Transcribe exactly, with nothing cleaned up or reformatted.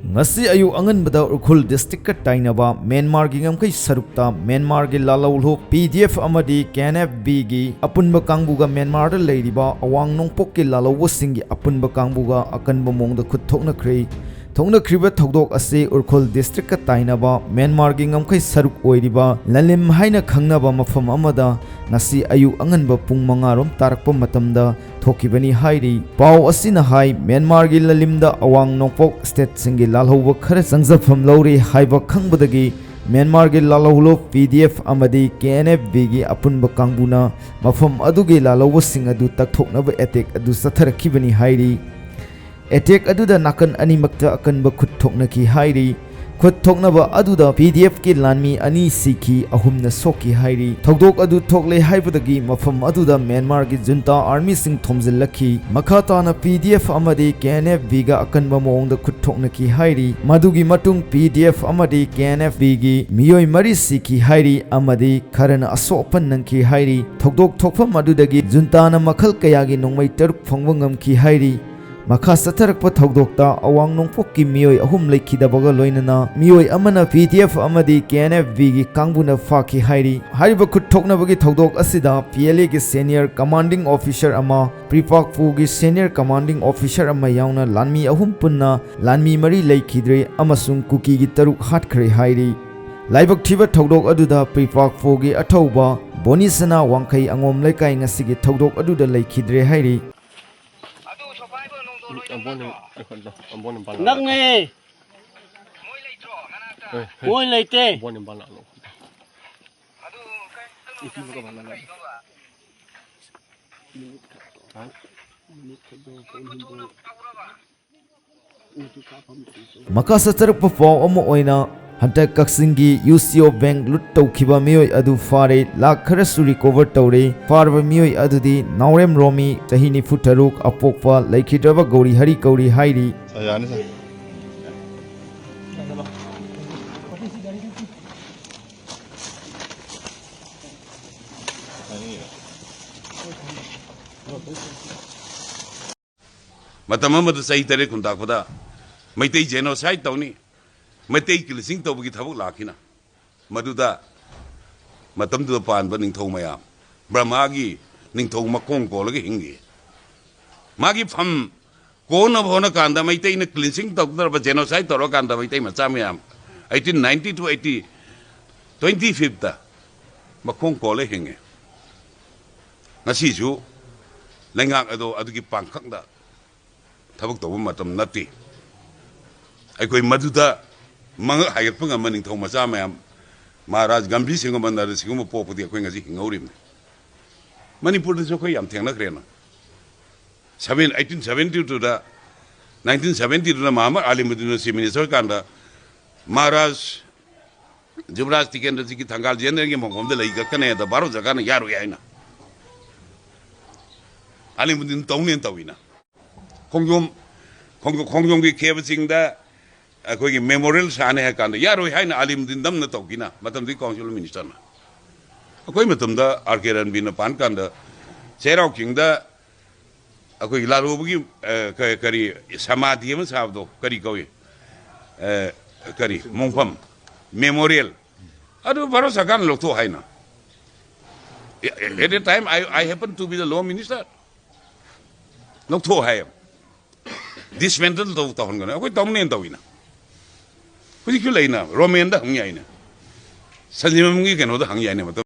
ꯉꯁꯤ ꯑꯌꯨꯛ ꯑꯉꯟꯕꯗ ꯎꯈ꯭ꯔꯨꯜ ꯗꯤꯁꯇ꯭ꯔꯤꯛꯀ ꯇꯥꯏꯅꯕ ꯃ꯭ꯌꯥꯟꯃꯥꯔꯒꯤ ꯉꯝꯈꯩ ꯁꯔꯨꯛꯇ ꯃ꯭ꯌꯥꯟꯃꯥꯔꯒꯤ ꯂꯥꯜꯍꯧꯂꯨꯞ ꯄꯤ ꯗꯤ ꯑꯦꯐ ꯑꯃꯗꯤ ꯀꯦ ꯑꯦꯟ ꯑꯦꯐ ꯕꯤꯒꯤ ꯑꯄꯨꯟꯕ ꯀꯥꯡꯕꯨꯒ ꯃ꯭ꯌꯥꯟꯃꯥꯔꯗ ꯂꯩꯔꯤꯕ ꯑꯋꯥꯡ ꯅꯣꯡꯄꯣꯛꯀꯤ ꯂꯥꯜꯍꯧꯕꯁꯤꯡꯒꯤ ꯑꯄꯨꯟꯕ ꯀꯥꯡꯕꯨꯒ ꯑꯀꯟꯕ ꯃꯑꯣꯡꯗ ꯈꯨꯠ ꯊꯣꯛꯅꯈ꯭ꯔꯦ꯫ ꯊꯣꯛꯅꯈ꯭ꯔꯤꯕ ꯊꯧꯗꯣꯛ ꯑꯁꯤ ꯎꯈ꯭ꯔꯨꯜ ꯗꯤꯁꯇ꯭ꯔꯤꯛꯀ ꯇꯥꯏꯅꯕ ꯃ꯭ꯌꯥꯟꯃꯥꯔꯒꯤ ꯉꯝꯈꯩ ꯁꯔꯨꯛ ꯑꯣꯏꯔꯤꯕ ꯂꯟꯂꯤꯝ ꯍꯥꯏꯅ ꯈꯪꯅꯕ ꯃꯐꯝ ꯑꯃꯗ ꯉꯁꯤ ꯑꯌꯨꯛ ꯑꯉꯟꯕ ꯄꯨꯡ ꯃꯉꯥ ꯔꯣꯝ ꯇꯥꯔꯛꯄ ꯃꯇꯝꯗ ꯊꯣꯛꯈꯤꯕꯅꯤ ꯍꯥꯏꯔꯤ꯫ ꯄꯥꯎ ꯑꯁꯤꯅ ꯍꯥꯏ, ꯃ꯭ꯌꯥꯟꯃꯥꯔꯒꯤ ꯂꯂꯤꯝꯗ ꯑꯋꯥꯡ ꯅꯣꯡꯄꯣꯛ ꯁ꯭ꯇꯦꯠꯁꯤꯡꯒꯤ ꯂꯥꯜꯍꯧꯕ ꯈꯔ ꯆꯪꯖꯐꯝ ꯂꯧꯔꯤ ꯍꯥꯏꯕ ꯈꯪꯕꯗꯒꯤ ꯃ꯭ꯌꯥꯟꯃꯥꯔꯒꯤ ꯂꯥꯜꯍꯧꯂꯨꯞ ꯄꯤ ꯗꯤ ꯑꯦꯐ ꯑꯃꯗꯤ ꯀꯦ ꯑꯦꯟ ꯑꯦꯐ ꯕꯤꯒꯤ ꯑꯄꯨꯟꯕ ꯀꯥꯡꯕꯨꯅ ꯃꯐꯝ ꯑꯗꯨꯒꯤ ꯂꯥꯜꯍꯧꯕꯁꯤꯡ ꯑꯗꯨ ꯇꯛꯊꯣꯛꯅꯕ ꯑꯦꯇꯦꯛ ꯑꯗꯨ ꯆꯠꯊꯔꯛꯈꯤꯕꯅꯤ ꯍꯥꯏꯔꯤ꯫ ꯑꯦꯇꯦꯛ ꯑꯗꯨꯗ ꯅꯥꯀꯟ ꯑꯅꯤꯃꯛꯇ ꯑꯀꯟꯕ ꯈꯨꯠ ꯊꯣꯛꯅꯈꯤ ꯍꯥꯏꯔꯤ꯫ ꯈꯨꯠ ꯊꯣꯛꯅꯕ ꯑꯗꯨꯗ ꯄꯤ ꯗꯤ ꯑꯦꯐꯀꯤ ꯂꯥꯟꯃꯤ ꯑꯅꯤ ꯁꯤꯈꯤ, ꯑꯍꯨꯝꯅ ꯁꯣꯛꯈꯤ ꯍꯥꯏꯔꯤ꯫ ꯊꯧꯗꯣꯛ ꯑꯗꯨ ꯊꯣꯛꯂꯦ ꯍꯥꯏꯕꯗꯒꯤ ꯃꯐꯝ ꯑꯗꯨꯗ ꯃ꯭ꯌꯥꯟꯃꯥꯔꯒꯤ ꯖꯨꯟꯇꯥ ꯑꯥꯔꯃꯤꯁꯤꯡ ꯊꯣꯝꯖꯤꯜꯂꯛꯈꯤ꯫ ꯃꯈꯥ ꯇꯥꯅ ꯄꯤ ꯗꯤ ꯑꯦꯐ ꯑꯃꯗꯤ ꯀꯦ ꯑꯦꯟ ꯑꯦꯐ ꯕꯤꯒ ꯑꯀꯟꯕ ꯃꯑꯣꯡꯗ ꯈꯨꯠ ꯊꯣꯛꯅꯈꯤ ꯍꯥꯏꯔꯤ꯫ ꯃꯗꯨꯒꯤ ꯃꯇꯨꯡ ꯄꯤ ꯗꯤ ꯑꯦꯐ ꯑꯃꯗꯤ ꯀꯦ ꯑꯦꯟ ꯑꯦꯐ ꯕꯤꯒꯤ ꯃꯤꯑꯣꯏ ꯃꯔꯤ ꯁꯤꯈꯤ ꯍꯥꯏꯔꯤ ꯑꯃꯗꯤ ꯈꯔꯅ ꯑꯁꯣꯛ ꯑꯄꯟ ꯅꯪꯈꯤ ꯍꯥꯏꯔꯤ꯫ ꯊꯧꯗꯣꯛ ꯊꯣꯛꯐꯝ ꯑꯗꯨꯗꯒꯤ ꯖꯨꯟꯇꯥꯅ ꯃꯈꯜ ꯀꯌꯥꯒꯤ ꯅꯣꯡꯃꯩ ꯇꯔꯨꯛ ꯐꯪꯕ ꯉꯝꯈꯤ ꯍꯥꯏꯔꯤ꯫ ꯃꯈꯥ ꯆꯠꯊꯔꯛꯄ ꯊꯧꯗꯣꯛꯇ ꯑꯋꯥꯡ ꯅꯣꯡꯄꯣꯛꯀꯤ ꯃꯤꯑꯣꯏ ꯑꯍꯨꯝ ꯂꯩꯈꯤꯗꯕꯒ ꯂꯣꯏꯅꯅ ꯃꯤꯑꯣꯏ ꯑꯃꯅ ꯄꯤ ꯗꯤ ꯑꯦꯐ ꯑꯃꯗꯤ ꯀꯦ ꯑꯦꯟ ꯑꯦꯐ ꯕꯤꯒꯤ ꯀꯥꯡꯕꯨꯅ ꯐꯥꯈꯤ ꯍꯥꯏꯔꯤ꯫ ꯍꯥꯏꯔꯤꯕ ꯈꯨꯠ ꯊꯣꯛꯅꯕꯒꯤ ꯊꯧꯗꯣꯛ ꯑꯁꯤꯗ ꯄꯤ ꯑꯦꯜ ꯑꯦꯒꯤ ꯁꯦꯅꯤꯌꯔ ꯀꯃꯥꯟꯗꯤꯡ ꯑꯣꯐꯤꯁꯔ ꯑꯃ, ꯄ꯭ꯔꯤꯄꯥꯛꯄꯨꯒꯤ ꯁꯦꯅꯤꯌꯔ ꯀꯃꯥꯟꯗꯤꯡ ꯑꯣꯐꯤꯁꯔ ꯑꯃ ꯌꯥꯎꯅ ꯂꯥꯟꯃꯤ ꯑꯍꯨꯝ ꯄꯨꯟꯅ ꯂꯥꯟꯃꯤ ꯃꯔꯤ ꯂꯩꯈꯤꯗ꯭ꯔꯦ ꯑꯃꯁꯨꯡ ꯀꯨꯀꯤꯒꯤ ꯇꯔꯨꯛ ꯍꯥꯠꯈ꯭ꯔꯦ ꯍꯥꯏꯔꯤ꯫ ꯂꯥꯏꯕꯛ ꯊꯤꯕ ꯊꯧꯗꯣꯛ ꯑꯗꯨꯗ ꯄ꯭ꯔꯤꯄꯥꯛꯄꯨꯒꯤ ꯑꯊꯧꯕ ꯕꯣꯅꯤꯁꯅꯥ ꯋꯥꯡꯈꯩ ꯑꯉꯣꯝ ꯂꯩꯀꯥꯏ ꯉꯁꯤꯒꯤ ꯊꯧꯗꯣꯛ ꯑꯗꯨꯗ ꯂꯩꯈꯤꯗ꯭ꯔꯦ ꯍꯥꯏꯔꯤ꯫ ꯑꯗꯨ ꯁꯣꯐꯥꯏꯕ ꯅꯣꯡꯗꯣ ꯂꯣꯏ ꯑꯝꯕꯣꯟ ꯅꯪꯅꯗ꯭ꯔꯣ? ꯑꯩꯈꯣꯏꯗꯣ ꯑꯝꯕꯣꯟ ꯏꯝꯐꯥꯜ ꯂꯥꯛꯑꯣ꯫ ꯅꯪꯅꯦ꯫ ꯃꯣꯏ ꯂꯩꯇ꯭ꯔꯣ ꯃꯅꯥꯛꯇ? ꯍꯣꯏ, ꯍꯣꯏ꯫ ꯃꯣꯏ ꯂꯩꯇꯦ꯫ ꯑꯝꯕꯣꯟ ꯏꯝꯐꯥꯜ ꯂꯥꯛꯑꯣ꯫ ꯑꯗꯨ ꯀꯩ-, ꯀꯩꯅꯣ ꯏꯄꯤꯕ ꯀꯃꯥꯏꯅ ꯂꯥꯛꯑꯣ? ꯀꯩꯅꯣꯕ? ꯍꯥ? ꯐꯣꯇꯣꯗꯣ ꯀꯥꯞꯄꯨꯔꯕ? ꯃꯈꯥ ꯆꯠꯊꯔꯛꯄ ꯄꯥꯎ ꯑꯃ ꯑꯣꯏꯅ, ꯍꯟꯗꯛ ꯀꯛꯆꯤꯡꯒꯤ ꯌꯨ ꯁꯤ ꯑꯣ ꯕꯦꯡꯛ ꯂꯨꯠ ꯇꯧꯈꯤꯕ ꯃꯤꯑꯣꯏ ꯑꯗꯨ ꯐꯥꯔꯦ, ꯂꯥꯈ ꯈꯔꯁꯨ ꯔꯤꯀꯣꯚꯔ ꯇꯧꯔꯦ꯫ ꯐꯥꯔꯕ ꯃꯤꯑꯣꯏ ꯑꯗꯨꯗꯤ ꯅꯥꯎꯔꯦꯝ ꯔꯣꯃꯤ, ꯆꯍꯤ ꯅꯤꯐꯨ ꯇꯔꯨꯛ, ꯑꯄꯣꯛꯄ ꯂꯩꯈꯤꯗ꯭ꯔꯕ ꯒꯧꯔꯤ ꯍꯔꯤ ꯀꯧꯔꯤ ꯍꯥꯏꯔꯤ꯫ ꯌꯥꯅꯤ, ꯁꯥꯔ꯫ ꯃꯇꯝ ꯑꯃꯗ ꯆꯍꯤ ꯇꯔꯦꯠ ꯈꯨꯟꯇꯥꯛꯄꯗ ꯃꯩꯇꯩ genocide ꯇꯧꯅꯤ, ꯃꯩꯇꯩ cleansing ꯇꯧꯕꯒꯤ ꯊꯕꯛ ꯂꯥꯛꯈꯤꯅ꯫ ꯃꯗꯨꯗ ꯃꯇꯝꯗꯨꯗ ꯄꯥꯟꯕ ꯅꯤꯡꯊꯧ ꯃꯌꯥꯝ, ꯕ꯭ꯔꯍꯃꯒꯤ ꯅꯤꯡꯊꯧ ꯃꯈꯣꯡ ꯀꯣꯜꯂꯒ ꯍꯤꯡꯉꯤ꯫ ꯃꯥꯒꯤ ꯐꯝ ꯀꯣꯟꯅꯕ ꯍꯣꯠꯅ ꯀꯥꯟꯗ, ꯃꯩꯇꯩꯅ cleansing ꯇꯧꯗ꯭ꯔꯕ, genocide ꯇꯧꯔꯀꯥꯟꯗ, ꯃꯩꯇꯩ ꯃꯆꯥ ꯃꯌꯥꯝ eighteen ninety to eighty, twenty fifth ꯃꯈꯣꯡ ꯀꯣꯜꯂ ꯍꯤꯡꯉꯦ꯫ ꯉꯁꯤꯁꯨ ꯂꯩꯉꯥꯛ ꯑꯗꯣ ꯑꯗꯨꯒꯤ ꯄꯥꯡꯈꯛꯗ ꯊꯕꯛ ꯇꯧꯕ ꯃꯇꯝ ꯅꯠꯇꯦ꯫ ꯑꯩꯈꯣꯏ ꯃꯗꯨꯗ ꯃꯉꯛ ꯍꯥꯏꯒꯠꯄ ꯉꯝꯕ ꯅꯤꯡꯊꯧ ꯃꯆꯥ ꯃꯌꯥꯝ, ꯃꯍꯥꯔꯥꯖ ꯒꯝꯚꯤꯔ ꯁꯤꯡꯍ ꯃꯟꯗꯅ ꯁꯤꯒꯨꯝꯕ ꯄꯣꯛꯄꯗꯤ ꯑꯩꯈꯣꯏ ꯉꯁꯤ ꯍꯤꯡꯍꯧꯔꯤꯕꯅꯤ꯫ ꯃꯅꯤꯄꯨꯔꯗꯁꯨ ꯑꯩꯈꯣꯏ ꯌꯥꯝ ꯊꯦꯡꯅꯈ꯭ꯔꯦꯅ꯫ Seven, eighteen seventy two ꯗ, nineteen seventy two ꯗ ꯃꯍꯥꯃꯠ ꯑꯂꯤꯃꯨꯗꯤꯟꯅ Chief Minister ꯑꯣꯏꯀꯥꯟꯗ, ꯃꯍꯥꯔꯥꯖ ꯖꯨꯕꯔꯥꯖ ꯇꯤꯀꯦꯟꯗ꯭ꯔꯖꯤꯠꯀꯤ ꯊꯪꯒꯥꯜ ꯖꯦꯅꯔꯦꯜꯒꯤ ꯃꯐꯝꯗ ꯂꯩ ꯀꯛꯀꯅꯤ ꯍꯥꯏꯗ ꯚꯥꯔꯠ ꯁꯔꯀꯥꯔꯅ ꯌꯥꯔꯣꯏ ꯍꯥꯏꯅ ꯑꯂꯤꯃꯨꯗꯤꯟ ꯇꯧꯅꯦꯅ ꯇꯧꯋꯤꯅ꯫ ꯈꯣꯡꯖꯣꯝ, ꯈꯣꯡꯖꯣꯝ, ꯈꯣꯡꯖꯣꯝꯒꯤ ꯈꯦꯕ ꯆꯤꯡꯗ ꯑꯩꯈꯣꯏꯒꯤ memorial ꯁꯥꯅꯤ ꯍꯥꯏ ꯀꯥꯟꯗ ꯌꯥꯔꯣꯏ ꯍꯥꯏꯅ ꯑꯂꯤꯃꯨꯗꯤꯟ ꯅꯝꯅ ꯇꯧꯈꯤꯅ, ꯃꯇꯝꯗꯨꯒꯤ council minister ꯅ꯫ ꯑꯩꯈꯣꯏ ꯃꯇꯝꯗ ꯑꯥꯔ ꯀꯦ ꯔꯟꯕꯤꯔꯅ ꯄꯥꯟ ꯀꯥꯟꯗ ꯆꯩꯔꯥꯎ ꯆꯤꯡꯗ ꯑꯩꯈꯣꯏꯒꯤ ꯂꯥꯜꯍꯧꯕꯒꯤ, ꯑ, ꯀ-, ꯀꯔꯤ ꯁꯃꯥꯙꯤ ꯑꯃ ꯁꯥꯕꯗꯣ ꯀꯔꯤ ꯀꯧꯏ? ꯑ, ꯀꯔꯤ ꯃꯣꯡꯐꯝ, memorial, ꯑꯗꯨ ꯚꯥꯔꯠ ꯁꯔꯀꯥꯔꯅ ꯂꯧꯊꯣꯛ ꯍꯥꯏꯅ꯫ At that time I, I happen to be the law minister. ꯂꯧꯊꯣꯛ ꯍꯥꯏ꯫ Dismantle ꯇꯧ, ꯇꯧꯍꯟꯒꯅꯨ꯫ ꯑꯩꯈꯣꯏ ꯇꯧꯅꯦꯅ ꯇꯧꯋꯤꯅ꯫ ꯍꯧꯖꯤꯛꯁꯨ ꯂꯩꯅ, ꯔꯣꯃꯦꯟꯗ ꯍꯪ ꯌꯥꯏꯅ, ꯁꯟꯖꯤꯃꯝꯒꯤ ꯀꯩꯅꯣꯗ ꯍꯪ ꯌꯥꯏꯅ ꯃꯇꯝ